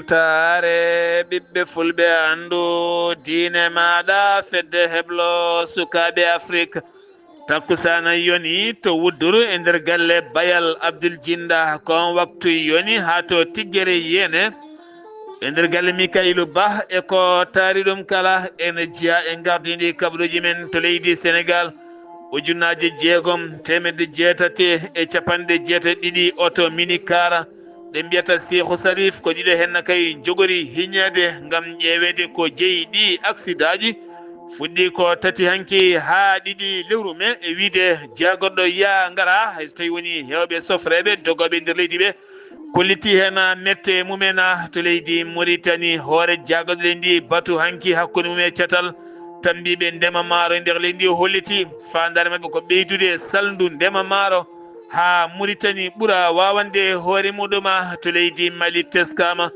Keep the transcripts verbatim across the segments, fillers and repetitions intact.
Taare ɓiɓɓe fulɓe anndu diine maaɗa fedde heblo sukaaɓe Afrik. Takkusaana yoni to Wudduru e nder galle Bayal Abdul Jinda. Ko on waktu yoni haa to Tiggere Yene e nder galle Mikayilu Bah. E ko taari ɗum kala ene jeyaa e ngardiindi kabaruuji men to leydi Senegaal. Ujunnaaje jeegom teemedde jeetati e capanɗe jeetati ɗiɗi oto mini kaara ɗe mbiyata Seeku Sarif, ko ɗiɗo heen kay njogori hiñeede ngam ƴeeweede ko jeyi ɗi aksidaaji. Fuɗɗi ko tati hanki haa ɗiɗi lewru mee e wiyde jaagorɗo yaa ngara, hay so tawii woni heewɓe sofreeɓe dogooɓe nder leydi ɓe kolliti heen mette mumen to leydi Moritani. Hoore jaagorɗe ndi batu hanki hakkunde mum e catal tambiiɓe ndema maaro e nder leydi ndi holliti faandaare maɓɓe ko ɓeydude salndu ndema maaro haa Muritani ɓura waawande hoore muɗuma to leydi Mali teskaama.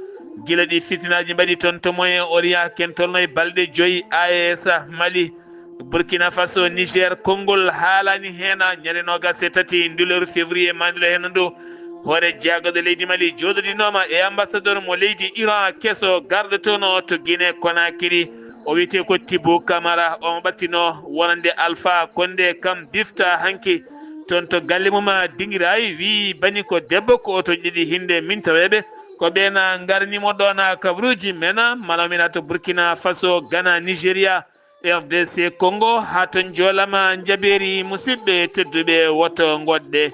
Gila ɗi fitinaaji mbaɗi toon to Moyen Orient, ken tolno e balɗe joyi A E S Mali, Burkina Faso, Niger, konngol haalaani heen. Ñande noogas e tati nduleeru février maandiro heen ndu, hoore jaagorɗe leydi Mali jooɗodinooma e ambassadeur mo leydi Iran keso garɗo toon o to Guinée Conakry. O wiyetee ko Tibou Camara, omo ɓattinoo wonande Alpha Condé kam bifta hanki toon to galle mum a Dingiray, wii bani ko debbo ko oto ɗiɗi hinde mintoreeɓe. Ko ɓeen a ngarani mo ɗoon a kabaruuji men a mala min a to Burkina Faso, Ghana, Nigeria, R D C Congo, haa to njoolama njabeeri. Musidɓe tedduɓe, woto ngoɗɗe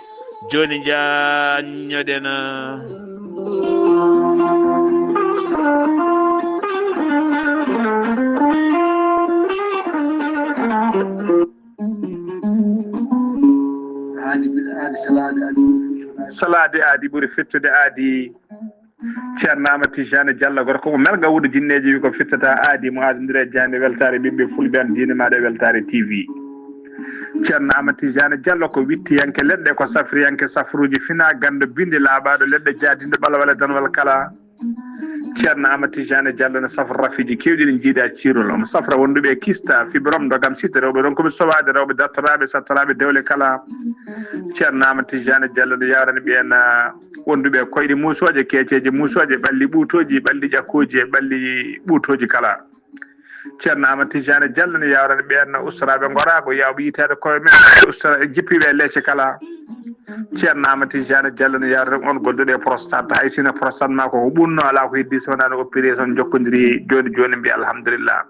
jooni njaanñoɗen. Aadi ɓuri fettude aadi. Ceerno Amadou Tijani Diallo, gorko mo melga wuudo jinneeji, wi ko fittata aadi mo aadondire jande weltaare ɓiɓɓe fulɓe an diine maaɗa weltaare T V. Ceerno Amadou Tijani Diallo ko wittiyanke leɗɗe, ko safriyanke safruuji fina, ganndo bindi laaɓaaɗo leɗɗe, jaadinɗo ɓalwale danwal kala. Ceerno Amadou Tijani Diallo ne safra rafiiji keewɗi ɗi njiidaa ciirol. Omo safra wonduɓe e kista, fibrome, ndogam, sitte, rewɓe ronkuɓe sowaade, rewɓe dartoraaɓe, sattoraaɓe dewle kala. Ceerno Amadou Tijani Diallo ne yawrani ɓeen, ah, wonduɓe e koyɗe muusooje, keeceeje muusooje, ɓalli ɓuutooji, ɓalli ƴakkooji e ɓalli ɓuutooji kala. Ceerno Amadou Tijani Diallo ne yawrani ɓeen ustoraaɓe ngoraago, yawɓe yitaade koye men, ustora e jippiiɓe e leece kala. Ceerno Amadou Tijani Diallo ne yawrani on golduɗo e prostate, hay sino prostate ma ko ko ɓunno alaa ko heddi so wonaa no opération jokkondiri jooni jooni mbiya alhamdulillah.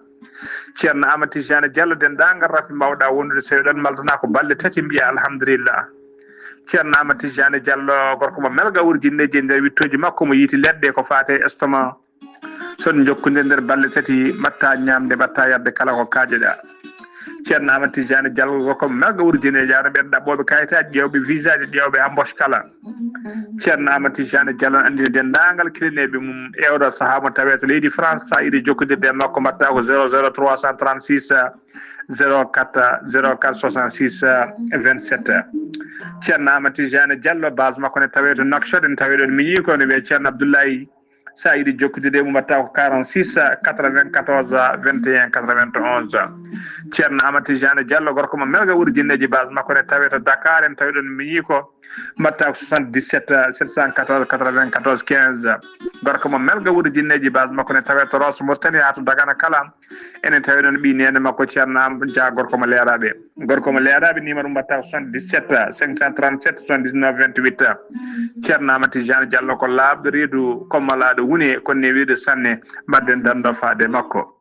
Ceerno Amadou Tijani Diallo, denndaangal rafi mbawɗa wondude so eɗon maldana ko balɗe tati mbiya alhamdulillah. Ceerno Amadou Tijani Diallo, gorko mo melga wuuri jinneeji e nder wittooji makko, mo yiiti leɗɗe ko faate e estomac. So en jokkondirii nder balɗe tati, mbaɗta ñaamde, mbaɗta yarde kala ko kaajoɗa. Ceerno Amadou Tijani Diallo, gorko mo melga wuuri jinneeji, ara ɓeen ɗaɓɓooɓe kayitaaji, ƴeewɓe visaaji, ƴeewɓe embauche kala. Ceerno Amadou Tijani Diallo ne anndini denndaangal kilineeɓe mum e oɗo sahaa mo tawee to leydi France, so a yiɗi jokkondirde e makko, mbaɗta ko zéro zéro trois cent trente-six, zéro quatre, zéro quatre soixante-six, vingt-sept. Ceerno Amadou Tijani Diallo, base makko ne tawee to Nouakchott, ne tawee ɗoon miñi ko ne wiyee Ceerno Abdoulaye. So a yiɗi jokkondirde e mum, mbaɗta ko quarante-six quatre-vingt-quatorze vingt et un quatre-vingt-onze. Ceerno Amadou Tijani Diallo, gorko mo melga wuuri jinneeji, base makko ne tawee to Dakar, en tawi ɗoon miñi ko, mbaɗta ko soixante-dix-sept sept cent quatorze quatre-vingt-quatorze quinze. Gorko mo melga wuuri jinneeji, base makko ne tawee to Rosso Mauritanie haa to Dagana kala. Enen tawi ɗoon ɓii neene makko Ceerno Am Dia, gorko mo Leeraaɓe. Gorko mo Leeraaɓe, numéro mum mbaɗta ko soixante-dix-sept cinq cent trente-sept soixante-dix-neuf vingt-huit. Ceerno Amadou Tijani Diallo ko laaɓɗo reedu, ko malaaɗo wune, ko newiiɗo sanne. Mbaɗden danndo faade makko.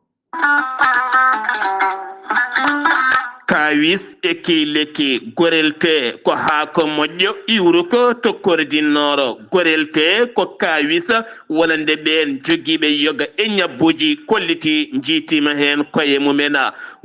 Kaawis e key lekki. Gorel tee ko haako moƴƴo iwruko to kordinnoro. Gorel tee ko kaawis wonande ɓeen jogiiɓe yoga e ñabbuuji kolliti, njiitiima heen koye mumen.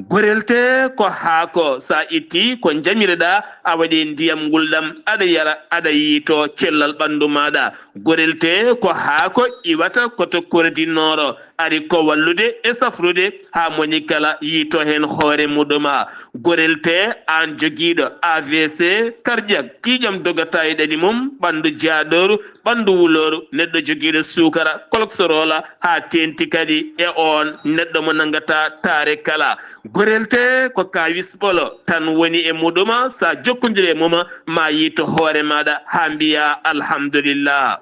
Gorel tee ko haako, so a ittii ko njamireɗaa, a waɗi ndiyam ngulɗam, aɗa yara, aɗa yiito cellal ɓanndu maaɗa. Gorel tee ko haako iwata ko to kordinnoro, ari ko wallude e safrude haa moni kala yiito heen hoore muɗuma. Gorel tee, aan jogiiɗo A V C, cardiaque, ƴiiƴam dogataa e ɗali mum, ɓanndu jaaɗooru, ɓanndu wulooru, neɗɗo jogiiɗo suukara, koloksoroola, haa teeŋti kadi e oon neɗɗo mo nanngataa taare kala. Gorel tee ko kaawis ɓolo tan woni e muɗuma, so a jokkondirii e mum, ma yiito hoore maaɗa haa mbiyaa alhamdulillah.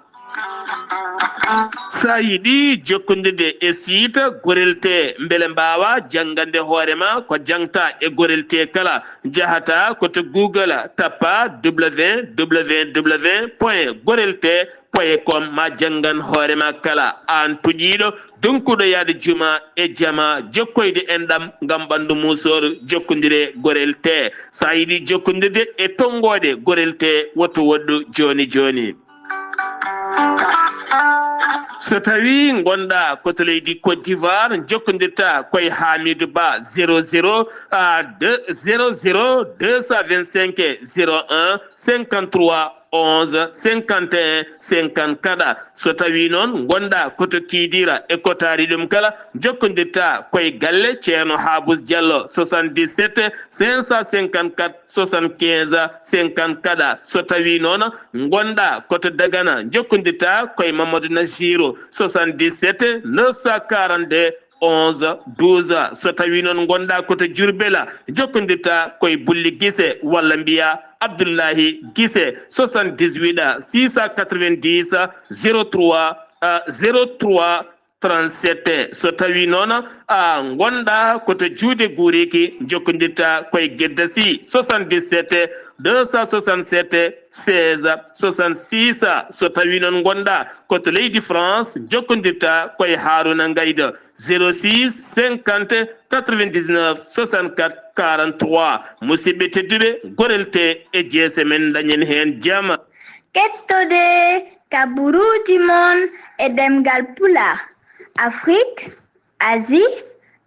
So a yiɗi jokkondirde e siita Gorel Tee, mbele mbaawaa janngande hoore ma ko jangta e Gorel Tee kala, njahata ko to Google, tappa w w w point gorel tee point com, ma janngan hoore ma kala. Aan puƴiiɗo, donkuɗo yahde juma e jama, jokkoyde enɗam ngam ɓanndu muusooru, jokkondire Gorel Tee. So a yiɗi jokkondirde e tonngoode Gorel Tee, woto woɗɗu jooni jooni. So tawi ngonɗa ko to leydi Côte d'Ivoire, jokkondirta koye Hamidou Ba, zéro zéro, ah, deux, zéro zéro deux cent vingt-cinq zéro un cinquante-trois onze cinquante et un cinquante-quatre. So tawi noon ngonɗa ko to Kidira e ko taari ɗum kala, jokkondirta koye galle Ceerno Habous Diallo, soixante-dix-sept cinq cent cinquante-quatre soixante-quinze cinquante-quatre. So tawi noon ngonɗa ko to Dagana, jokkondirta koye Mamadou Najiru, soixante-dix-sept neuf cent quarante-deux onze douze. So tawi noon ngonɗa ko to Diourbel, jokkondirta koye Bulli Gise walla mbiya Abdoulahi Gise, soixante-dix-huit six cent quatre-vingt-dix zéro trois, euh, zéro trois trente-sept. So tawi noon a ngonɗa ko to Juude Guuriki, jokkondirta koye Gedda Sy, soixante-dix-sept deux cent soixante-sept seize soixante-six. So tawi noon ngonɗa ko to leydi France, jokkondirta koye Haruna Ngaydo, zéro six cinquante quatre-vingt-dix-neuf soixante-quatre quarante-trois. Musidɓe tedduɓe, Gorel Tee e jeese men, dañen heen jam. Kettode kaburuuji mon e ɗemngal Pulaar, Afrik, Asie,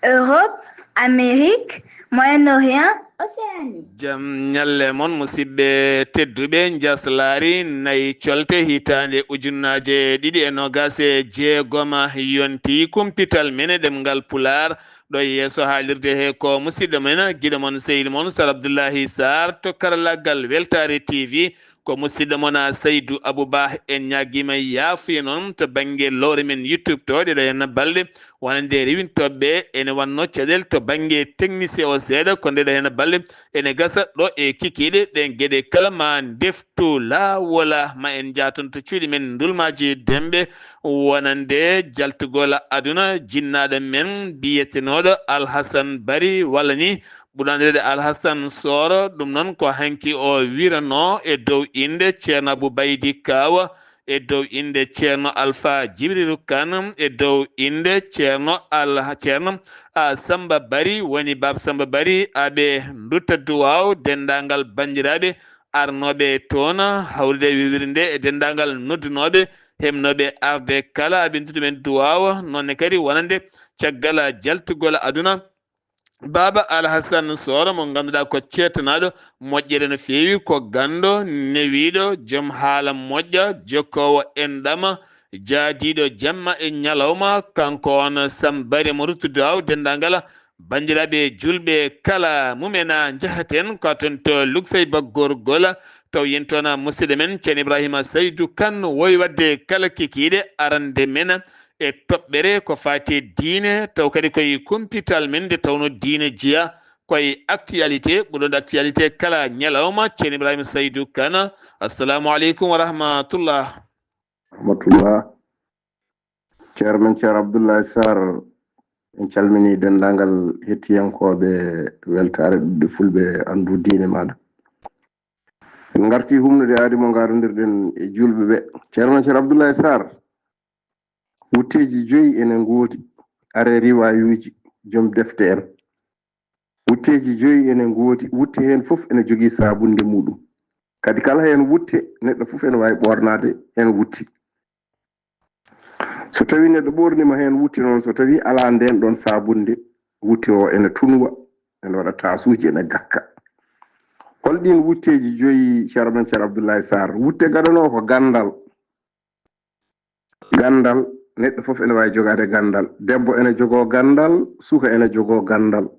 Europe, Amérique, Moyen-Orient, Océanie. Jam ñalle mon, musidɓe tedduɓe. Njaslaari nayi colte hitaande ujunnaaje ɗiɗi e noogaas e jeegom yonti. Kumpital men e ɗemngal Pulaar, ɗo e yeeso haalirde he ko musidɗo men, giɗo mon, sehil mon, Sar Abdullahi Sarr, to karallaagal Weltaare T V. Ko musidɗo mon, a, Saydu Abou Ba. En ñaagiima yaafuya noon to bannge lowre men YouTube to, ɗeɗo henna balɗe wonande rewintooɓe ene wannoo caɗeele to bannge technicien o seeɗa, kono ɗeɗo henna balɗe ene gasa ɗo e kikiiɗe. Ɗeen geɗe kala ma ndeftu laawol, ma en njaaton to cuuɗi men ndulmaaji demɓe wonande jaltugol aduna, jinnaaɗo men biyetenooɗo Alhasan Bari, walla ni ɓurɗo anndireede Alhasan Sooro. Ɗum noon ko hanki o wiranoo e dow innde Ceerno Abou Baydi Kaawa, e dow innde Ceerno Alfa Jibrilu Kan, e dow innde Ceerno Al-, Ceerno, a, Samba Bari, woni Baaba Samba Bari. Aɓe ndutta duwaaw denndaangal banndiraaɓe arnooɓe toon, hawrude e wiwirde e denndaangal noddunooɓe, heɓnooɓe arde kala. Aɓe ndutta ɗumen duwaaw, noon ne kadi wonande caggal jaltugol aduna. Baaba Alhasan Sooro, mo ngannduɗaa ko ceertanaaɗo, moƴƴere no feewi, ko ganndo, newiiɗo, joom haala moƴƴa, jokkoowo enɗam, jaadiiɗo jamma e ñalawma, kanko on Samba Bari mo ruttude aw denndaangal banndiraaɓe juulɓe kala. Mumen a njahaten ko toon to Luksey Baggorgol, taw yen toon musidɗo men Ceerno Ibrahima Saydu Kan, wowi waɗde kala kikiiɗe arande men e toɓɓere ko faati e diine, taw kadi koye kumpital men nde tawnoo diine jeyaa koye actualité, ɓurɗo actualité kala ñalawma. Ceerno Ibrahima Saydu Kan, assalamu aleykum wa rahmatullah. Rahmatullah. Ceerno men Ceerno Abdoulaye Sarr, en calminii denndaangal hettiyankooɓe Weltaare Ɗuɗɗe Fulɓe Anndu Diine Maaɗa. En ngartii humnude aadi mo ngaarondirɗen e juulɓe ɓe. Ceerno men Ceerno Abdoulaye Sarr, wutteeji joyi ene ngoodi, are riwaayuuji, joom defte en. Wutteeji joyi ene ngoodi, wutte heen fof ene jogii saabunnde muuɗum. Kadi kala heen wutte, neɗɗo fof ene waawi ɓoornaade heen wutte. So tawii neɗɗo ɓoorniima heen wutte noon, so tawii alaa ndeen ɗoon saabunnde, wutte o ene tunwa, ene waɗa taasuuji, ene gakka. Hol ɗiin wutteeji joyi, Ceerno men Ceerno Abdoulaye Sarr? Wutte gadanoo ko ganndal. Ganndal, neɗɗo fof ene waawi jogaade ganndal. Debbo ene jogoo ganndal, suka ene jogoo ganndal.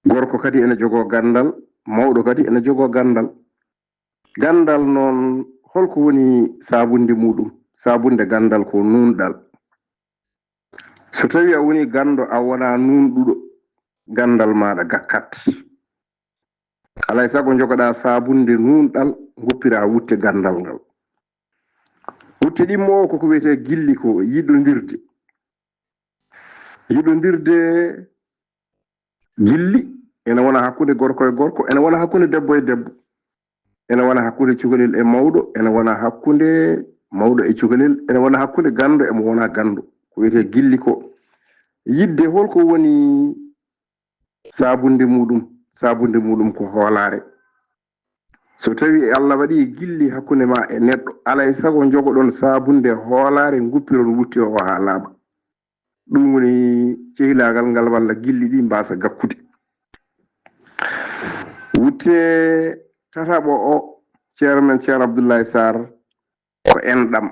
Gorko kadi ene jogoo ganndal, mawɗo kadi ene jogoo ganndal. Ganndal noon, holko woni saabunnde muuɗum? Saabunnde ganndal ko nuunɗal. So tawii a wonii ganndo, a wonaa nuunɗuɗo, ganndal maaɗa gakkat. Alaa e sago njogoɗaa saabunnde nuunɗal, ngoppiraa wutte ganndal ngal. Wutte Te ɗimmo o koko wiyetee gilli ko yiɗondirde. Yiɗondirde gilli ene wona hakkunde gorko e gorko, ene wona hakkunde debbo e debbo, ene wona hakkunde cukalel e mawɗo, ene wona hakkunde mawɗo e cukalel, ene wona hakkunde ganndo e mo wona ganndo. Ko wiyetee gilli ko yiɗde holko woni saabunde muɗum. Saabunde muɗum ko hoolaare. So tawi Allah waɗi gilli hakkunde ma e neɗɗo, alay sago jogoɗon saabunde hoolaare, nguppiron wutte o haa laaɓa. Ɗum woni cehilaagal ngal walla gilli ɗi mbasa gakkude. Wutte tataɓo o, Ceerno men Ceerno Abdoulaye Sarr, ko enɗam.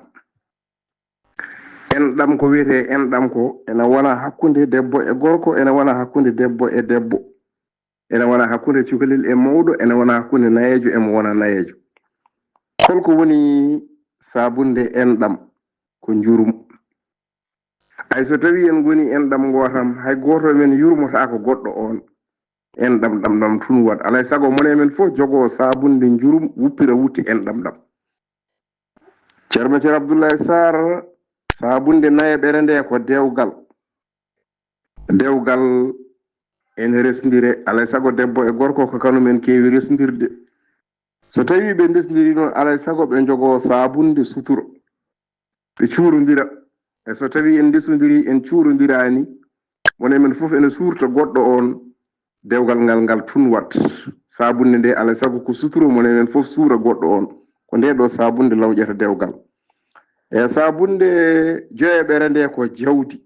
Enɗam, ko wiyetee enɗam ko ene wona hakkunde debbo e gorko, ene wona hakkunde debbo e debbo, ene wona hakkunde cukalel e mawɗo, ene wona hakkunde nayeejo e mo wona nayeejo. Holko woni saabunde enɗam? Ko njurum. Ay, so tawi en ngoni enɗam ngootam, hay gooto men yurmotaako goɗɗo on. Enɗam ɗam ɗam tun wat. Alay sago mone men fof jogo saabunde njurum, wuppira wutte enɗam ɗam. Ceerno Ceerno Abdoulaye Sarr, saabunde nayeɓere nde ko dewgal. Dewgal ene resndire, alay sago debbo e gorko ko kanum en keewi resndirde. So tawi ɓe ndesndiri noon, alay sago ɓe njogo saabunde suturo. Ɓe cuurondira. E so tawi en ndesondiri, en cuurondirani, mone men fof ene suurta goɗɗo on, dewgal ngal ngal tun wat. Saabunde nde, alay sago ko suturo, mone men fof suura goɗɗo on. Ko nde ɗo saabunde lawƴata dewgal. E saabunde joyeɓere nde ko jawdi.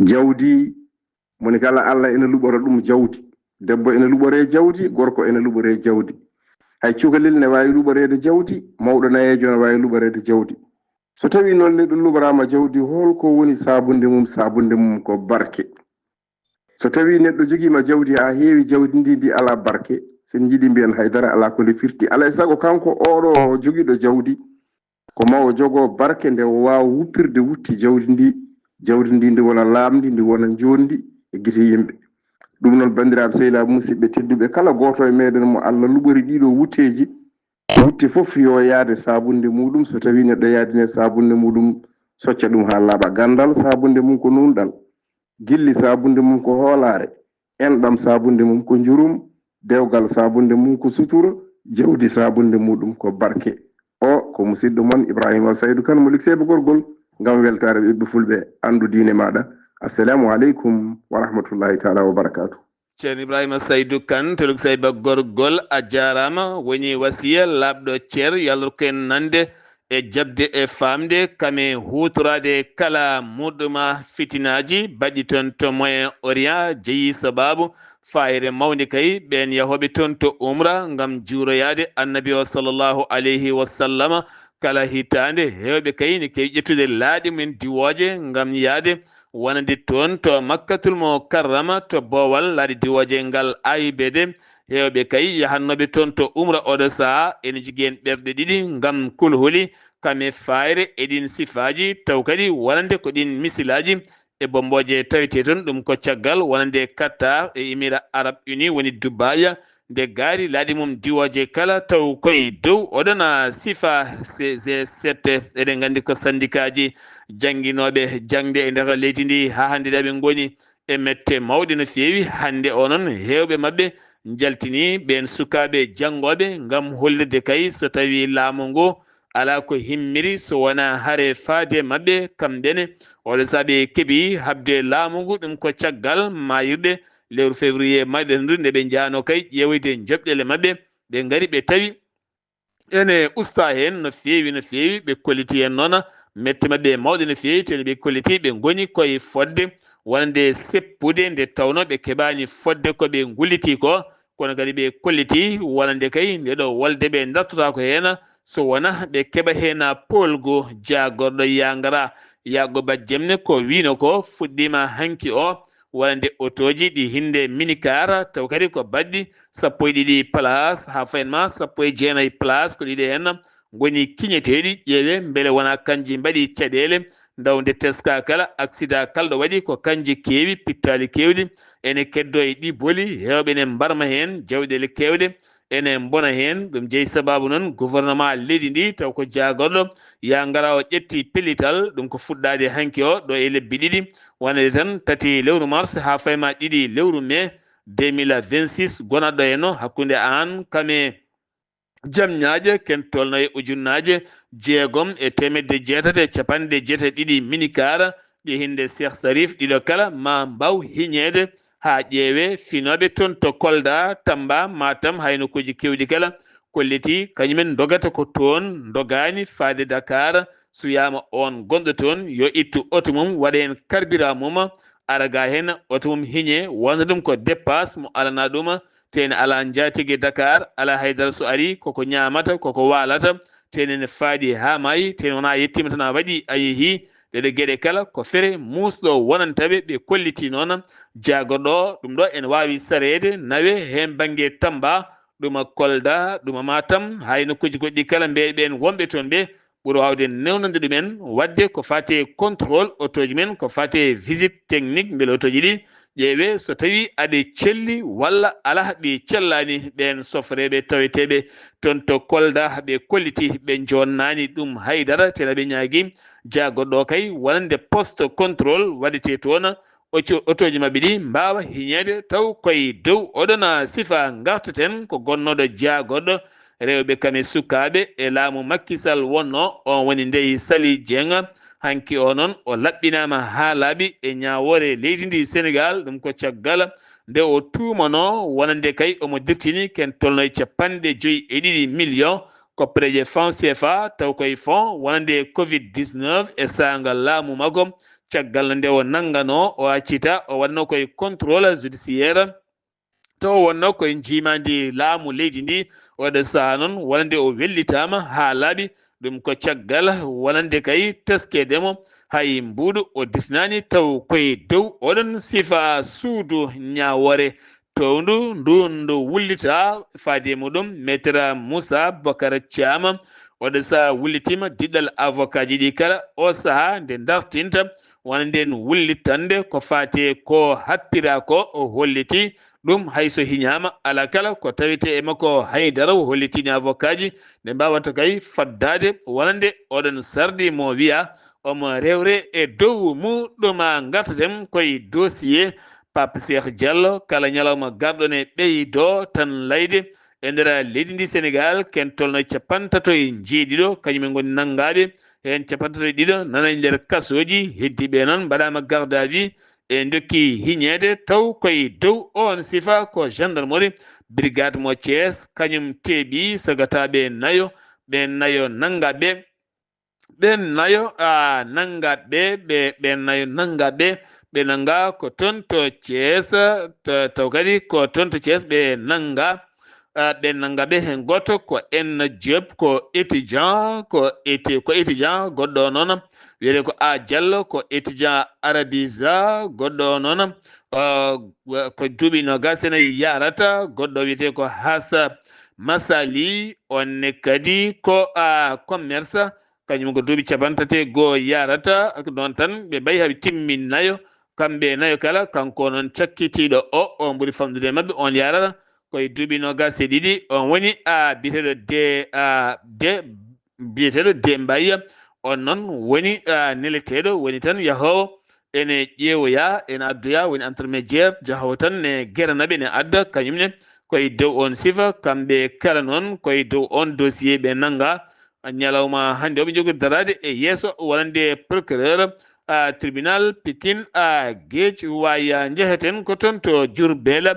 Jawdi, moni kala Allah ene luɓora ɗum jawdi. Debbo ene luɓore jawdi, gorko ene luɓore jawdi. Hay cukalel ne waawi luɓoreede jawdi, mawɗo nayeejo ne waawi luɓoreede jawdi. So tawi noon neɗɗo luɓoraama jawdi, holko woni saabunde mum? Saabunde mum ko barke. So tawi neɗɗo jogiima jawdi haa heewi, jawdi ndi, ndi alaa barke, so en njiɗi mbiyen hay dara alaa ko nde firti. Alay sago kanko oɗo jogiiɗo jawdi, ko ma o jogo barke nde o waawa wuppirde wutte jawdi ndi, jawdi ndi ndi wona laaɓndi, ndi wona njooɗndi e gite yimɓe. Ɗum noon, banndiraaɓe sehilaaɓe musidɓe tedduɓe, kala gooto e meɗen mo Allah luɓori ɗiɗo wutteeji, wutte fof yo yaade saabunde muɗum. So tawi neɗɗo yaadine saabunde muɗum, socca ɗum haa laaɓa. Ganndal, saabunde mum ko nuunɗal. Gilli, saabunde mum ko hoolaare. Enɗam, saabunde mum ko njurum. Dewgal, saabunde mum ko suturo. Jawdi, saabunde muɗum ko barke. O ko musidɗo mon Ibrahima Saydu Kan mo Likseeɓe Gorgol, ngam weltaare ɓiɓɓe Fulɓe. Anndu diine maaɗa. Assalamu aleykum wa rahmatullahi taala wa barakaatu. Ceerno Ibrahima Saydu Kan to Likseeɓe Gorgol, a jaaraama. Woni wasiya laaɓɗo ceer, yalor ko en nande e jaɓde e faamde, kame huutoraade kala murɗuma fitinaaji baɗɗi toon to Moyen Orient, jeyi sabaabu faayre mawnde kay, ɓeen yahooɓe toon to umra ngam juuroyaade Annabi o, sallallahu alayhi wa sallama, kala hitaande. Heewɓe kay ne keewi ƴettude laaɗe mumen diwooje ngam yahde wonande toon to Makkatul Mukarrama, to boowal laaɗe diwooje ngal A I B D. Heewɓe kay yahannooɓe toon to umra oɗo sahaa ene jogii heen ɓerɗe ɗiɗi ngam kulhuli, kame faayre e ɗiin sifaaji, taw kadi wonande ko ɗiin misilaaji e bommbooje tawetee toon, ɗum ko caggal wonande Qatar e Émirats Arabes Unis, woni Dubaï, nde gaari laaɗe mum diwooje kala, taw koye dow oɗon sifa C G sept. Eɗen nganndi ko sandikaaji jannginooɓe jaŋde e nder leydi ndi haa hannde ɗo ɓe ngoni e mette mawɗe no feewi. Hannde o noon, heewɓe maɓɓe njaltini ɓeen sukaaɓe janngooɓe ngam hollirde kay so tawii laamu ngu alaa ko himmiri so wonaa hare faade maɓɓe kamɓe ne. Oɗo sahaa ɓe keɓi haɓde laamu ngu, ɗum ko caggal maayirɗe lewru février maayɗo ndu, nde ɓe njahnoo kay ƴeewoyde njoɓɗele maɓɓe, ɓe ngari ɓe tawi ene usta heen no feewi, no feewi. Ɓe kolliti heen noon mette maɓɓe mawɗe no feewi, tee ɓe kolliti ɓe ngoni koye fodde wonande seppude, nde tawnoo ɓe keɓaani fodde ko ɓe ngulliti ko. Kono kadi ɓe kolliti wonande kay nde ɗo wolde ɓe ndartotaako heen so wonaa ɓe keɓa heen poolgu. Jaagorɗo Yaangara, Yaakuba Jemne, ko wiino ko fuɗɗiima hanki o wonande otooji ɗi hinnde minicar, taw kadi ko baɗɗi sappo e ɗiɗi place haa fayin ma sappo e jeenayi place, ko ɗiɗi heen ngoni kiñeteeɗi. Ƴeewe mbele wonaa kanji mbaɗi caɗeele. Ndaw nde teska kala, aksida kala ɗo waɗi, ko kanji keewi, pittaali keewɗi ene keddoo e ɗi boli, heewɓe ne mbarma heen jawɗeele keewɗe. ene mbona heen. Ɗum jeyi sabaabu noon gouvernement leydi ndi, taw ko jaagorɗo yaa ngara o ƴetti pellital, ɗum ko fuɗɗaade hanki o ɗo e lebbi ɗiɗi, wonande tan tati lewru mars haa fayma ɗiɗi lewru mai deux mille vingt-six, gonatɗo e no hakkunde aan kam e Jam Ñaaje, ken tolno e ujunnaaje jeegom e teemedde jeetati e capanɗe jeetati ɗiɗi minicar, ɗi hinnde Cheikh Sarif, ɗiɗo kala ma mbaaw hiñeede haa ƴeewee finooɓe toon to Kolda, Tamba, Matam, hay nokkuuji keewɗi kala, kollitii kañumen ndogata ko toon, ndogaani faade Dakar. Suyaama oon gonɗo toon, yo ittu oto mum, waɗa heen carburant mum, ara ga heen, oto mum hiñe, wonda ɗum ko dépasse mo alanaa ɗum, te ene alaa njaatige Dakar, alaa hay dara so arii, koko ñaamata, koko waalata, te ene faaɗi haa maayi, te wonaa yettiima tan a waɗi, a yehii. Ɗeɗo geɗe kala ko fere muusɗo wonanta ɓe, ɓe kollitii noon jaagorɗo o. Ɗum ɗo ene waawi sareede, nawe heen bannge Tamba, ɗuma Kolda, ɗuma Matam, hay nokkuuji goɗɗi kala, mbeɗe ɓeen wonɓe toon ɓe ɓuri waawde newnande ɗumen. Waɗde ko faati e contrôle otooji men, ko faati e visite technique, mbele otooji ɗi ƴeewee so tawii aɗe celli walla alaa ɓe cellaani, ɓeen sofreeɓe taweteeɓe toon to Kolda, ɓe kolliti ɓe njonnaani ɗum hay dara, tena ɓe ñaagii jaagorɗo o kay wonande poste contrôle waɗetee toon, oco-, otooji maɓɓe ɗi mbaawa hiñeede taw koye dow oɗon sifa ngartaten. Ko gonnooɗo jaagorɗo rewɓe kam e sukaaɓe e laamu Macky Sall wonnoo, oon woni Ndeye Saly Dieng. Hanki o noon o laɓɓinaama haa laaɓi e ñaawoore leydi ndi Sénégal, ɗum ko caggal nde o tuumanoo wonande kay omo dirtini ken tolno e capanɗe joyi e ɗiɗi million koppareeje franc C F A, taw koye fonds wonande covid dix-neuf e saanga laamu makko. Caggal nde o nannganoo, o accita, o waɗnoo koye contrôle judiciaire, taw o wonnoo koye njiimaandi laamu leydi ndi. Oɗo sahaa noon, wonande o wellitaama haa laaɓi, ɗum ko caggal wonande kay teskeede mo, hay mbuuɗu o disnaani, taw koye dow oɗon sifa suudu ñaawoore towndu ndu, ndu wullita faade muɗum. Maître Moussa Bocar Thiam, oɗo sahaa wullitiima diɗɗal avocat ji ɗi kala. O sahaa nde dartinta wonande en wullitande ko faati e ko happira ko, o holliti ɗum, hay so hiñaama alaa kala ko tawetee e makko hay dara. O hollitiino avocat ji nde mbaawata kay faddaade wonande oɗon sarɗi mo wiya omo rewre e dow muɗum. Ngartaten koye dossier Pape Cheikh Diallo, kala ñalawma garɗo ne ɓeydo tan layde e nder leydi ndi Sénégal, ken tolno e capantato e jeeɗiɗo, kañum en ngoni nanngaaɓe, heen capantato e ɗiɗo nana e nder kasooji, heddiiɓe noon mbaɗaama garde à vue, e ndokki hiñeede, taw koye dow oon sifa ko gendarmerie brigade mo Thiès, kañum teeɓi sagataaɓe nayo, ɓe nayo nannga ɓe, ɓe nayo, a, nannga ɓe, ɓe, ɓe nayo nannga ɓe, ɓe nannga ko toon to Thiès, to, taw kadi ko toon to Thiès ɓe nannga, a, ɓe nannga ɓe heen gooto ko Enna Diop, ko étudiant, ko éti-, ko étudiant, goɗɗo o noon wiyetee ko A Diallo, ko étudiant Arabisa, goɗɗo o noon, a, ko duuɓi noogaas e nayi yarata, goɗɗo wiyetee ko Hasa Masali, on ne kadi ko, a, commerce, kañum ko duuɓi capantati e goo yarata, ɗoon tan ɓe mbayi haɓe timmi nayo, kamɓe nayo kala, kanko noon cakkitiiɗo o, o ɓuri famɗude e maɓɓe, on yarata koye duuɓi noogaas e ɗiɗi, on woni, a, biyeteeɗo De, a, De, biyeteeɗo De Mbaye, on noon woni, a, neleteeɗo, woni tan yahoowo, ene ƴeewoya, ene addoya, woni intermédiaire, jahoowo tan ne gerana ɓe, ne adda, kañum ne koye dow on sifa, kamɓe kala noon koye dow on dossier ɓe nannga. Ñalawma hannde o ɓe njogori daraade e yeeso wonande procureur, a, tribunal Pikine, a, Geej Waaya. Njeheten ko toon to Diourbel,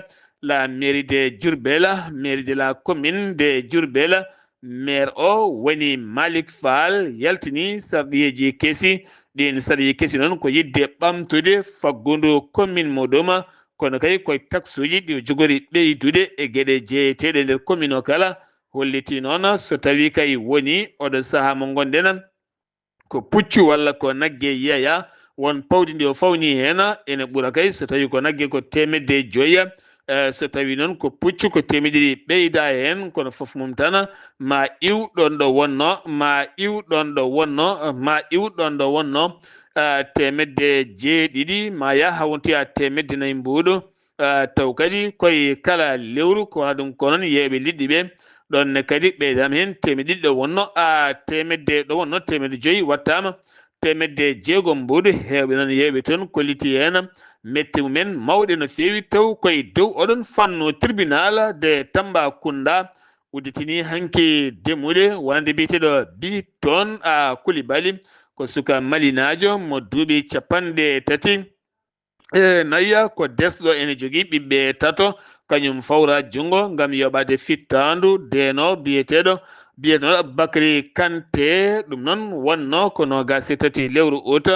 la mairie de Diourbel, mairie de la commune de Diourbel. Maire o woni Malick Fall, yaltini sarɗiyeeji kesi. Ɗiin sarɗiyeeji kesi noon ko yiɗde ɓamtude faggudu commune muɗum, kono kay koye taxuuji ɗi o jogori ɓeydude e geɗe jeeyeteeɗe nder commune o kala. Hollitii noon so tawii kay woni oɗo sahaa mo ngonɗen, ko puccu walla ko nagge yeeya, won pawdi ndi o fawni heen, ene ɓura kay so tawii ko nagge ko teemedde joyi, e, so tawii noon ko puccu ko teemedde ɗiɗi ɓeyda heen, kono fof mum tan ma iw ɗoon ɗo wonno, ma iw ɗoon ɗo wonno, ma iw ɗoon ɗo wonno, e, teemedde jeeɗiɗi, ma yaha wontoya teemedde nayi mbuuɗu, ah, taw kadi koye kala lewru, ko wona ɗum ko noon yeeyɓe liɗɗi ɓe. Ɗoon ne kadi ɓeydaama heen teemedde ɗiɗi ɗo wonno, ah, teemedde ɗo wonno, teemedde joyi wattaama, teemedde jeegom mbuuɗu. Heewɓe noon yeeyɓe toon kolliti heen mette mumen mawɗe no feewi, taw koye dow oɗon fannu tribunal de Tambacounda udditini hanki demuɗe wonande biyeteeɗo Bi toon, ah, Koulibaly, ko suka malinaajo mo duuɓi capanɗe tati e nayi, ko desɗo ene jogii ɓiɓɓe tato, kañum fawra junngo ngam yoɓaade fittaandu deenoowo biyeteeɗo, biyeteeɗo Aboubacry Kanté. Ɗum noon wonnoo ko noogaas e tati lewru ut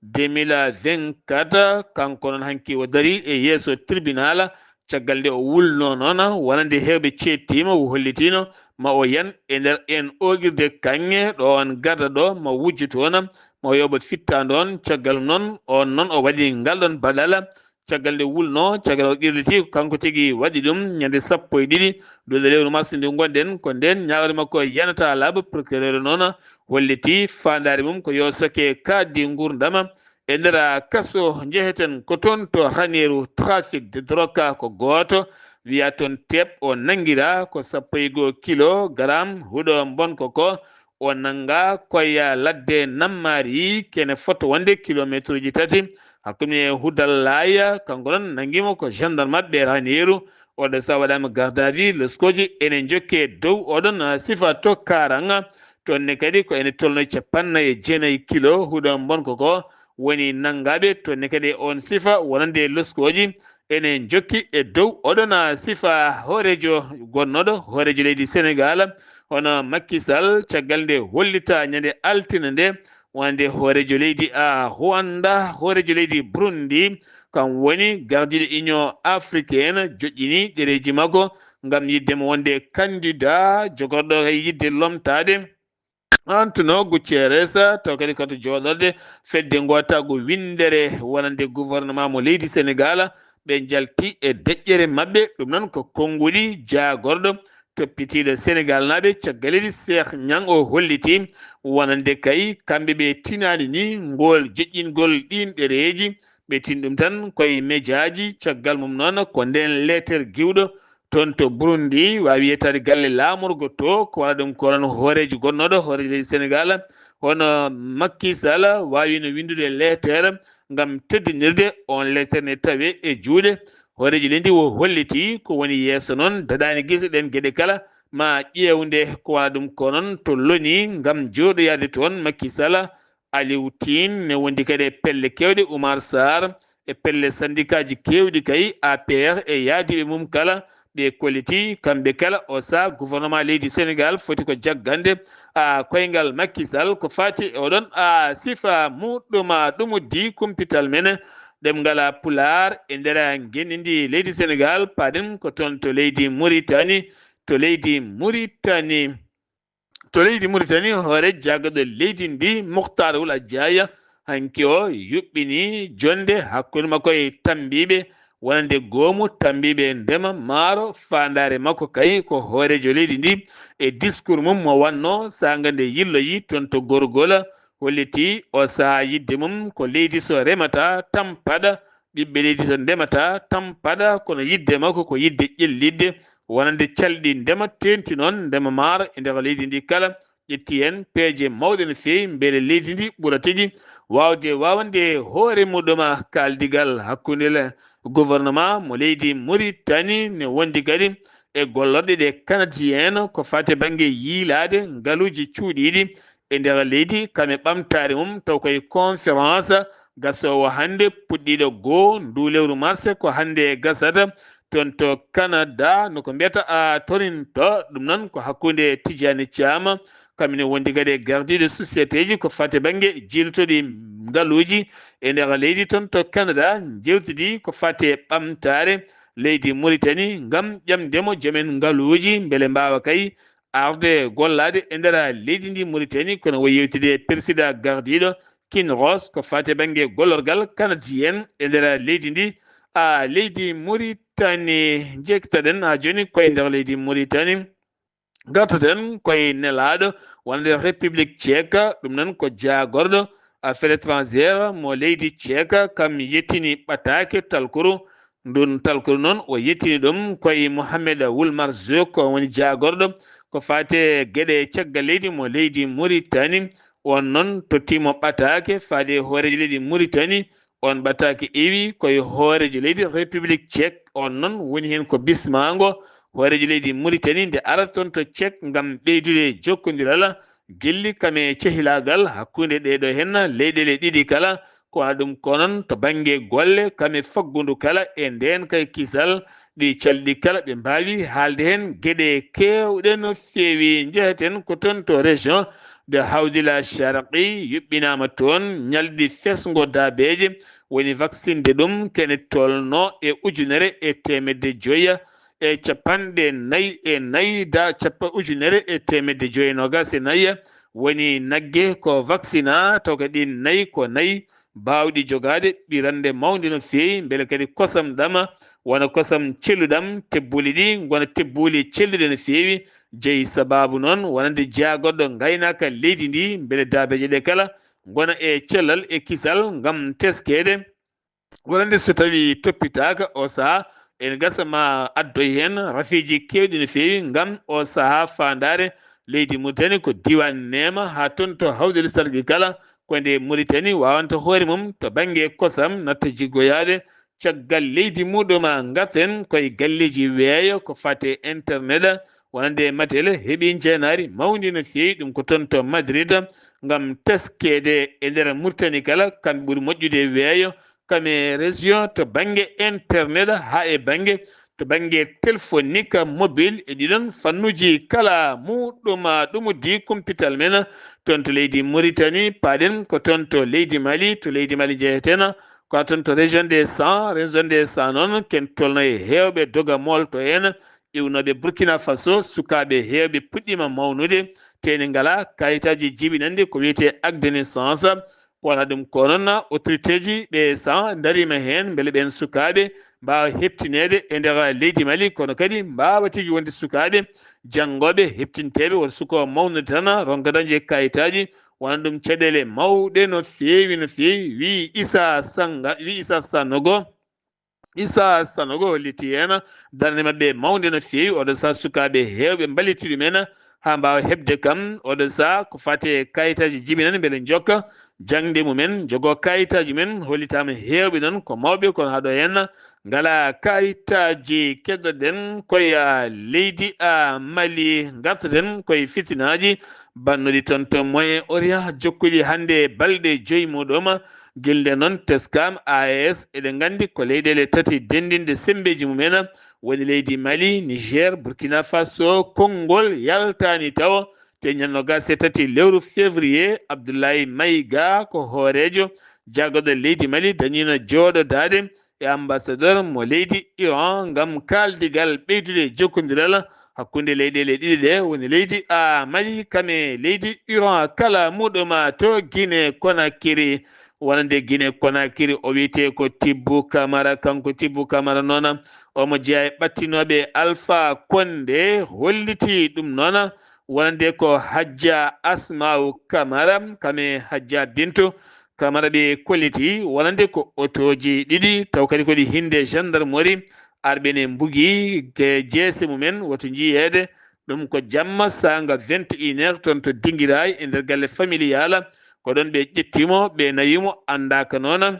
deux mille vingt-quatre. Kanko noon hanki o darii e yeeso tribunal, caggal nde o wulnoo noon, wonande heewɓe ceettiima, o hollitiino ma o yan e nder en ooƴirde kaŋŋe ɗo on garda ɗo, ma wujju toon, ma o yoɓa fittaandu on. Caggal noon, on noon o waɗi ngal ɗon baɗal. Caggal nde wulnoo, caggal o qirliti ko kanko tigi waɗi ɗum ñande sappo e ɗiɗi duɗe lewru mars ndu ngonɗen, ko ndeen ñaawre makko yanata laaɓa. Procureur noon holliti faandaare mum ko yo soke kaaɗdi nguurndam e nder kaso. Njeheten ko toon to raneeru trafic de drogue, ko gooto wiya toon teep o nanngiraa ko sappo e goo kilogaram huɗo mbonko ko. O nanngaa koye ladde Nammaari, kene fota wonde kilomeetruuji tati hakkunde Hudallaya. Kanko noon nanngiima ko gendarme maɓɓe raneeru. Oɗo so waɗaama garde à vue, loskooji ene njokke dow oɗon sifa to Kaaranga. Toon ne kadi ko ene tolno cappannayi e jeenayi kilo huɗo mbonko ko woni nanngaaɓe. Toon ne kadi on sifa wonande loskooji ene njokki e dow oɗon sifa hooreejo gonnooɗo hooreejo leydi Senegal, hono Macky Sall, caggal nde hollita ñande altine nde wonande hooreejo leydi, a, Rwanda, hooreejo leydi Burundi, kam woni gardiiɗo Union Africaine, joƴƴini ɗereeji makko ngam yiɗde mo wonde candidat jogorɗo e yiɗde lomtaade Antonio Guterres, taw kadi ko to jooɗorde fedde ngootaagu winndere wonande gouvernement mo leydi Senegal. Ɓe njalti e deƴƴere maɓɓe, ɗum noon ko konnguɗi jaagorɗo toppitiiɗo Senegalnaaɓe caggal leydi Cheikh Niang. O holliti wonande kay kamɓe ɓe tinaani ni ngool joƴƴingol ɗiin ɗereeji, ɓe tin ɗum tan koye mejaaji. Caggal mum noon ko ndeen leeter giwɗo toon to Burundi, waawi yettaade galle laamorgo to, ko wona ɗum ko hono hooreejo gonnooɗo hooreejo leydi Senegal, hono Macky Sall, waawino winndude leeter ngam teddinirde on leeter ne tawe e juuɗe hooreejo leydi o holliti ko woni yeeso noon, daɗaani gese ɗeen geɗe kala, ma ƴeewnde ko wona ɗum ko noon to loni ngam jooɗoyaade toon Macky Sall. Aliou Tine ne wondi kadi e pelle keewɗe, Oumar Sarr, e pelle sandikaaji keewɗi kay, A P R e yaadiiɓe mum kala, ɓe kolliti kamɓe kala o saha gouvernement leydi Senegal foti ko jaggande, a, koyngal Macky Sall ko fati e oɗon, a, sifa muɗɗum, a, ɗumuddi kumpital men ɗemngal Pulaar e nder ngenndi ndi leydi Senegal. Paɗen ko toon to leydi Mauritanie, to leydi Mauritanie. To leydi Mauritanie, hoore jaagorɗo leydi ndi, Moctar Ould Ajaïa, hanki o yuɓɓini jonnde hakkunde makko e tambiiɓe wonande goomu tambiiɓe ndema maaro. Faandaare makko kay ko hooreejo leydi ndi e discours mum mo wanno saanga nde yilloyi toon to Gorgol, holliti o sahaa yiɗde mum ko leydi so remata tampaɗa, ɓiɓɓe leydi so ndemata tampaɗa, kono yiɗde makko ko yiɗde ƴellitde wonande calɗi ndema, teeŋti noon ndema maaro e nder leydi ndi kala. Ƴetti heen peeje mawɗe no feewi, mbele leydi ndi ɓura tigi waawde waawande hoore muɗum kaaldigal hakkunde le-, gouvernement mo leydi Mauritanie ne wondi kadi e gollorɗe ɗe Canadien ko fate bannge yiilaade ngaluuji cuuɗiiɗi e nder leydi, kam e ɓamtaare mum, taw koye conférence gasoowo hannde puɗɗiiɗo goo ndu lewru mars, ko hannde gasata toon to Canada, no ko mbiyata a Toronto. Ɗum noon ko hakkunde Tijani Thiam, kam ene wondi kadi e gardiiɗo société ji ko fate bannge jiilotooɗi ngaluuji e nder leydi toon to Canada, njeewtidi ko fate ɓamtaare leydi Mauritanie ngam ƴamde mo joomen ngaluuji mbele mbaawa kay arde gollaade e nder leydi ndi Mauritanie, kono o yewtidi e persidaa gardiiɗo Kinross ko fate bannge gollorgal Canadien e nder leydi ndi, a, leydi Mauritanie. Njeektaɗen haa jooni koye nder leydi Mauritanie. Ngartaten koye nelaaɗo wonande République Tchèque, ɗum noon ko jaagorɗo affaire étrangère mo leydi Tchèque, kam yettini ɓataake talkuru Ndun talkuru noon o yettini ɗum koye Mohamed Wul Marzuk, ko woni jaagorɗo ko faate geɗe caggal leydi mo leydi Muritani. On noon tottiimo ɓataake faade hooreejo leydi Muritani. On ɓataake iwi koye hooreejo leydi République Tchèque. On noon woni heen ko bismaango hooreejo leydi Muritani nde arata toon to Tchèque ngam ɓeydude jokkondiral gilli kam e cehilaagal hakkunde ɗee ɗoo heen leyɗeele ɗiɗi kala. Ko waɗa ɗum ko noon to bannge golle kam e faggundu kala e ndeen kay kisal ɗi calɗi kala ɓe mbaawi haalde heen geɗe keewɗe no feewi. Njeheten ko toon to région de Hawdila Sharqi, yuɓɓinaama toon ñalɗi fesngo daabeeje woni vaccinde ɗum kene tolno e ujunere e teemedde joya e capanɗe nayi e nayi da cappa ujunere e teemedde joya e noogas e nayi woni nagge ko vaccina taw kadi ɗin nayi ko nayi baawɗi jogaade ɓirannde mawnde no feewi, mbele kadi kosam ɗama wona kosam celluɗam, tebbuuli ɗi ngona tebbuuli celluɗe no feewi. Jeyi sabaabu noon wonande jaagorɗo ngaynaaka leydi ndi, mbele daabeeje ɗe kala ngona e cellal e kisal ngam teskeede. Wonande so tawii toppitaaka oo sahaa, ene gasa ma addoy heen rafiiji keewɗi no feewi ngam oo sahaa faandaare leydi Muritani ko diiwaan neema haa toon to hawdere sarɗi kala. Ko nde Muritani waawanta hoore mum to bannge kosam natta jiggoyaade caggal leydi muɗum. Ngarten koye galleeji weeyo ko faati e internet, wonande Mattel heɓi njeenaari mawndi no feewi, ɗum ko toon to Madrid, ngam teskeede e nder Muritani kala kam ɓuri moƴƴude weeyo kam e région to bannge internet haa e bannge to bannge téléphonique mobile e ɗiɗon fannuuji kala muɗum. Ɗum uddi kumpital men toon to leydi Muritani, paaɗen ko toon to leydi Mali. To leydi Mali njeheten ko toon to région des Cent. Région des Cent noon ken tolno e heewɓe doga moolto heen iwnooɓe Burkina Faso, sukaaɓe heewɓe puɗɗiima mawnude, tee ne ngalaa kayitaaji jibinanɗi ko wiyetee acte de naissance. Wona ɗum ko noon autorité ji ɓe sa ndariima heen mbele ɓeen sukaaɓe mbaawa heɓtineede e nder leydi Mali, kono kadi mbaawa tigi wonde sukaaɓe janngooɓe heɓtinteeɓe wota suko mawnude tan ronka dañde kayitaaji. Wona ɗum caɗeele mawɗe no feewi, no feewi, wii Issa Sanga, wii Issa Sanogo. Issa Sanogo holliti heen darnde maɓɓe mawnde no feewi. Oɗo saha sukaaɓe heewɓe mballiti ɗum en haa mbaawa heɓde kam. Oɗo saha ko faati e kayitaaji jibinani mbele njokka jaŋde mumen, njogoo kayitaaji mumen. Hollitaama heewɓe noon ko mawɓe, kono haa ɗo heen ngalaa kayitaaji. Keɗoɗen koye leydi a Mali, ngartaten koye fitinaaji bannuɗi toon to Moyen Orient, jokkuɗi hannde balɗe joyi muɗum. Gilde noon teskaama A E S, eɗen nganndi ko leyɗeele tati denndinɗe semmbeeji mumen, woni leydi Mali, Niger, Burkina Faso. Konngol yaltaani tawo, te ñande noogaas e tati lewru février, Abdoulaye Maïga ko hooreejo jaagorɗo leydi Mali dañiino jooɗodaade e ambassadeur mo leydi Iran ngam kaaldigal ɓeydude jokkondiral hakkunde leyɗeele ɗiɗi ɗe, woni leydi a Mali kam e leydi Iran. Kala muɗum to Guinée Conakry, wonande Guinée Conakry, o wiyetee ko Tibbu Kamara. Kanko Tibbu Kamara noon, omo jeyaa e ɓattinooɓe Alpha Condé, holliti ɗum noon wonande ko Hajja Asma'u Kamara kam e Hajja Bintu Kamara ɓe kolliti wonande ko otooji ɗiɗi, taw kadi ko ɗi hinde gendarmerie, arɓe ne mbugi ke jeese mumen, woto njiyeede. Ɗum ko jamma saanga vingt et une heures toon to Dingiraay e nder galle familial. Ko ɗon ɓe ƴettimo, ɓe nawimo, anndaaka noon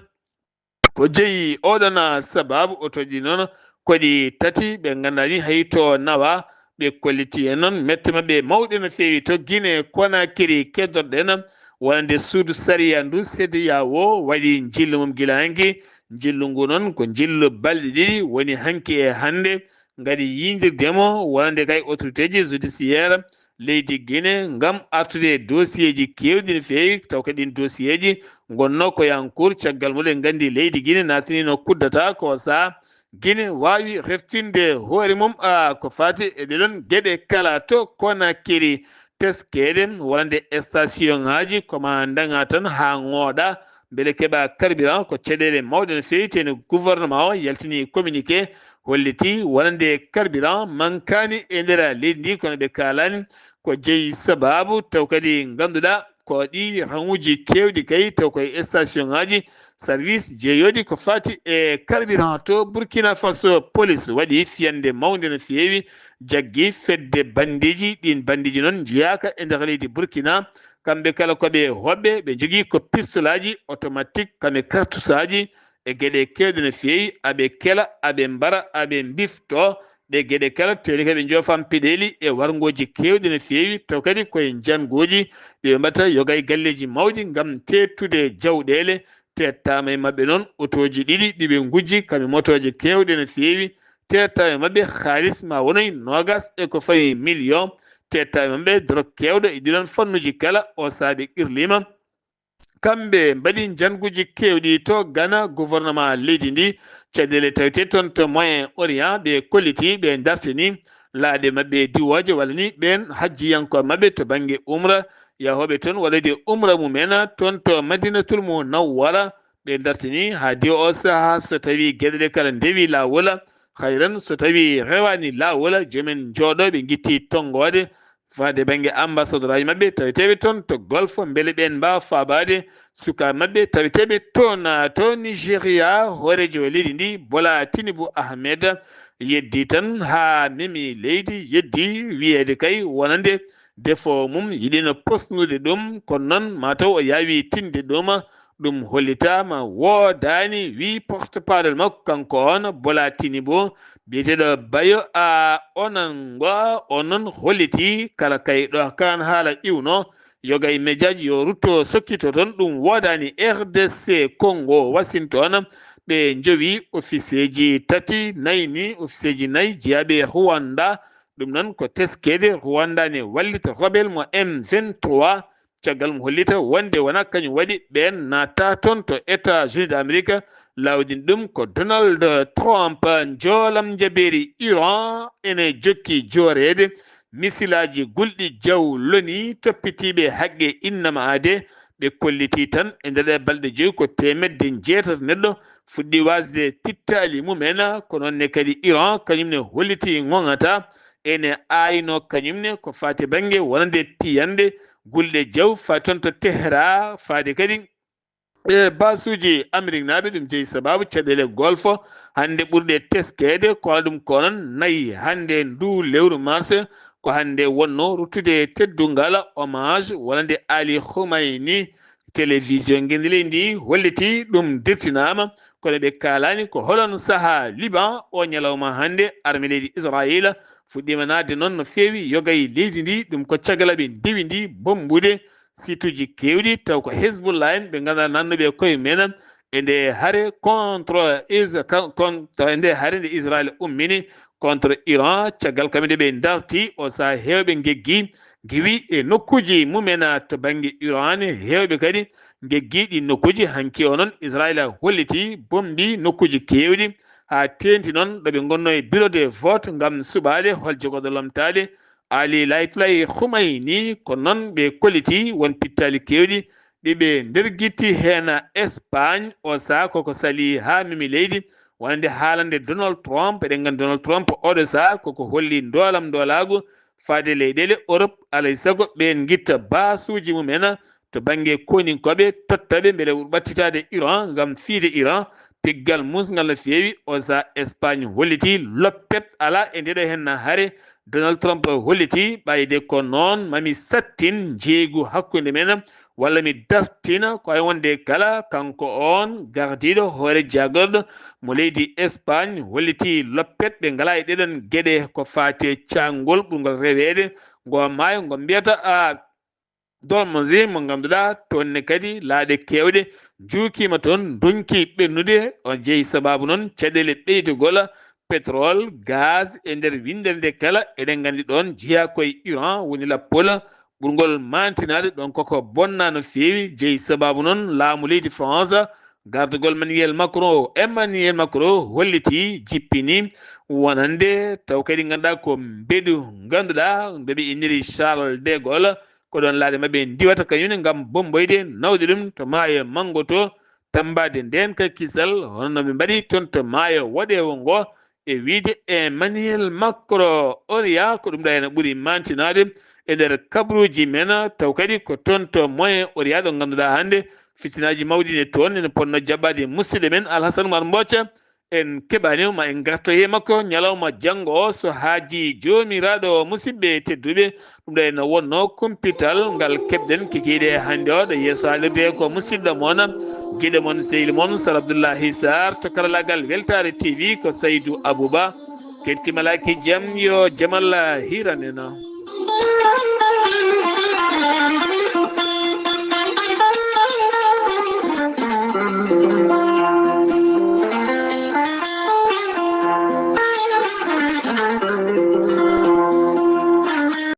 ko jeyi oɗon sababu. Otooji ɗi noon ko ɗi tati, ɓe nganndaa ni hay to nawa. Ɓe kolliti en noon mette maɓɓe mawɗe no feewi to Guinée Conakry. Keddorɗen wonande suudu sariya ndu, CEDEAO, waɗi njillu mum gila hanki. Njillu ngu noon ko njillu balɗe ɗiɗi, woni hanki e hannde, ngadi yiydirde mo wonande kay autorité ji judiciaire leydi Guinée ngam artude e dossier ji keewɗi no feewi, taw kadi ɗin dossier ji ngonno ko en cours. Caggal mum en nganndi leydi Guinée naatiniino coup d'État ko saha Guinée waawi reftinde hoore mum, a, ko faati e ɗeɗon geɗe kala to Conakry. Teskeede wonande station ŋaaji ko ma ndaŋa tan haa ŋooɗa mbele keɓa carburant. Ko caɗeele mawɗe no feewi, te no gouvernement o yaltini communiqué holliti wonande carburant mankaani e nder leydi ndi, kono ɓe kaalaani ko jeyi sababu. Taw kadi ngannduɗaa ko ɗi raŋuuji keewɗi kay taw koye station ŋaaji Service jeeyooɗi ko faati e carburant to Burkina Faso, police waɗi fiyannde mawnde no feewi, jaggi fedde banndeeji. Ɗiin banndeeji noon njeyaaka e nder leydi Burkina. Kamɓe kala ko ɓe hoɓɓe, ɓe njogii ko pistolaaji automatique, kam e kartusaaji e geɗe keewɗe no feewi. Aɓe kela, aɓe mbara, aɓe mbifto. Ɗe geɗe kala, teeli ko ɓe njoofan peɗeeli e warngooji keewɗi no feewi, taw kadi koye njannguuji ɗi ɓe mbaɗata yoga e galleeji mawɗi ngam teettude jawɗeele. Teettaama e maɓɓe noon otooji ɗiɗi ɗi ɓe ngujji, kam e motooje keewɗe no feewi. Teettaama e maɓɓe haalis ma wonoy noogas e ko fawi million. Teettaama e maɓɓe dorog keewɗo e ɗiɗon fannuuji kala, o saabi qirliima. Kamɓe mbaɗi njannguuji keewɗi to Ghana, gouvernement leydi ndi. Caɗeele tawetee toon to Moyen Orient, ɓe kolliti, ɓe ndartini laaɗe maɓɓe diwooje, walla ni ɓeen hajjiyankooɓe maɓɓe to bannge umra, yahooɓe toon waɗoyde umra mumen toon to Madinatul Munawwara. Ɓe ndartini haa diwa o sahaa, so tawii geɗe ɗe kala ndewi laawol, hayran so tawii rewaani laawol, joomen njooɗo, ɓe ngitti tonngoode faade bannge ambassadoraaji maɓɓe taweteeɓe toon to Golfe, mbele ɓeen mbaawa faabaade sukaaɓe maɓɓe taweteeɓe toon, ah, to Nigeria. Hooreejo leydi ndi, Bola Tinubu Ahmed, yeddi tan haa memi leydi, yeddi wiyeede kay wonande defoowo mum yiɗino posnude ɗum, kono noon mataw o yaawi tinde ɗum. Ɗum hollitaama woodaani, wi porte-parole makko kanko on, Bola Tinubu, biyeteeɗo Bayo a onan ngo, o noon holliti kala kay ɗo kaan haala iwno, yoga e mejaaji yo rutto sokkito toon. Ɗum woodaani. R D C Congo wasin toon, ɓe njowi ofiseeji tati, nayi ni, ofiseeji nayi jeyaaɓe Rwanda. Ɗum noon ko teskeede Rwanda ne wallita rebelle mo M vingt-trois, caggal mo hollita wonde wonaa kañum waɗi ɓeen naata toon to États-Unis d'Amérique. Lawdin ɗum ko Donald Trump. Njoolam njabeeri Iran ene jokki jooreede. Misilaaji gulɗi jaw loni toppitiiɓe haqqe innama aade. Ɓe kolliti tan e nder ɗee balɗe joyi ko teemedde njeetato neɗɗo fuɗɗi waasde pittaali mumen. Ko noon ne kadi Iran kañum ne holliti ŋoŋata ene aayno kañum ne ko faati bannge wonande piyanɗe gulɗe jaw faati toon to Tehran, faade kadi e baasuuji Ameriknaaɓe. Ɗum jeyi sabaabu caɗeele Golfe hannde ɓurɗe teskeede, ko ɗum ko noon nayi hannde nduu lewru mars, ko hannde wonnoo ruttude teddungal, hommage, wonande Ali Khamenei. Télévision ngenndi leydi ndi holliti ɗum dirtinaama, kono ɓe kaalaani ko holon sahaa Liban o ñalawma hannde arme leydi Israayila fuɗɗiima naatde noon no feewi yoga e leydi ndi. Ɗum ko caggal ɓe ndewi ndi bommbude situuji keewɗi, taw ko Hezbollah en ɓe ngannduɗaa naatnuɓe e koye mumen e nde hare contre Is-, ka-, kon-, e nde hare nde Israayila ummini contre Iran, caggal kam nde ɓe ndarti o sahaa heewɓe ngeggi, ngiwi e nokkuuji mumen to bannge Iran, heewɓe kadi ngeggi ɗi nokkuuji. Hanki o noon Israayila holliti bommbi nokkuuji keewɗi haa teeŋti noon ɗo ɓe ngonnoo e bureau de vote ngam suɓaade hol jogooɗo lomtaade Ali Laaytulay Khamenei. Ko noon ɓe kolliti won pittaali keewɗi ɗi ɓe ndergiti heen Espagne, o sahaa koko sali haa memi leydi, wonande haalande Donald Trump. Eɗen nganndi Donald Trump oɗo sahaa koko holli ndoolam ndoolaagu faade leyɗeele Europe, alay sago ɓeen ngitta baasuuji mumen to bannge koninkooɓe, totta ɓe mbele ɓuri ɓattitaade Iran ngam fiide Iran. Piggal musngal no feewi, o sahaa Espagne holliti loppet alaa e ndeɗo heen hare. Donald Trump holliti ɓayde ko noon mami sattin njeeygu hakkunde men, walla mi dartina ko hay wonde kala kanko on gardiiɗo hoore jaagorɗo mo leydi Espagne holliti loppet ɓe ngalaa e ɗeɗon geɗe ko faati e caangol ɓurngol reweede ngo maayo ngo mbiyata, a, Dormozy mo ngannduɗaa toon ne kadi laaɗe keewɗe njuukiima toon, ndonki ɓennude. O jeyi sabaabu noon caɗeele ɓeydugol pétrole, gaz e nder winndere nde kala. Eɗen nganndi ɗoon jeyaa koye Iran woni lappol ɓurngol maantinaade, ɗoon koko bonna no feewi. Jeyi sabaabu noon laamu leydi France, gardagol Emmanuel Macron, Emmanuel Macron holliti, jippini wonande taw kadi ngannduɗaa ko mbeɗu ngannduɗaa mbeɓe inniri Charles de Gaulle. Ko ɗoon laaɗe maɓɓe ndiwata kañum ne ngam bommboyde, nawde ɗum to maayo Manngo to, tammbaade ndeen ka kisal, hono no ɓe mbaɗi toon to maayo woɗeewo ngo, e wiyde Emmanuel Macron. Oria, ko ɗum ɗo ene ɓuri maantinaade e nder kabaruuji men, taw kadi ko toon to Moyen Orient ɗo ngannduɗaa hannde Fitinaaji mawɗi ne toon, ene potnoo jaɓɓaade musidɗo men Alhasan Umar Mbooca. En keɓaani mo, ma en ngarto he makko ñalawma janngo o, so haajii Joomiraaɗo o. Musidɓe tedduɓe, ɗum ɗo ene wonnoo kumpital ngal keɓɗen kikiiɗe hannde o. Ɗo yeeso haalirde ko musidɗo mon, giɗo mon, sehil mon, Sar Abdullahi Sarr, to karallaagal Weltaare T V ko Saydu Abuba. Keɗki malaaki jam, yo jam Allah hiiran en.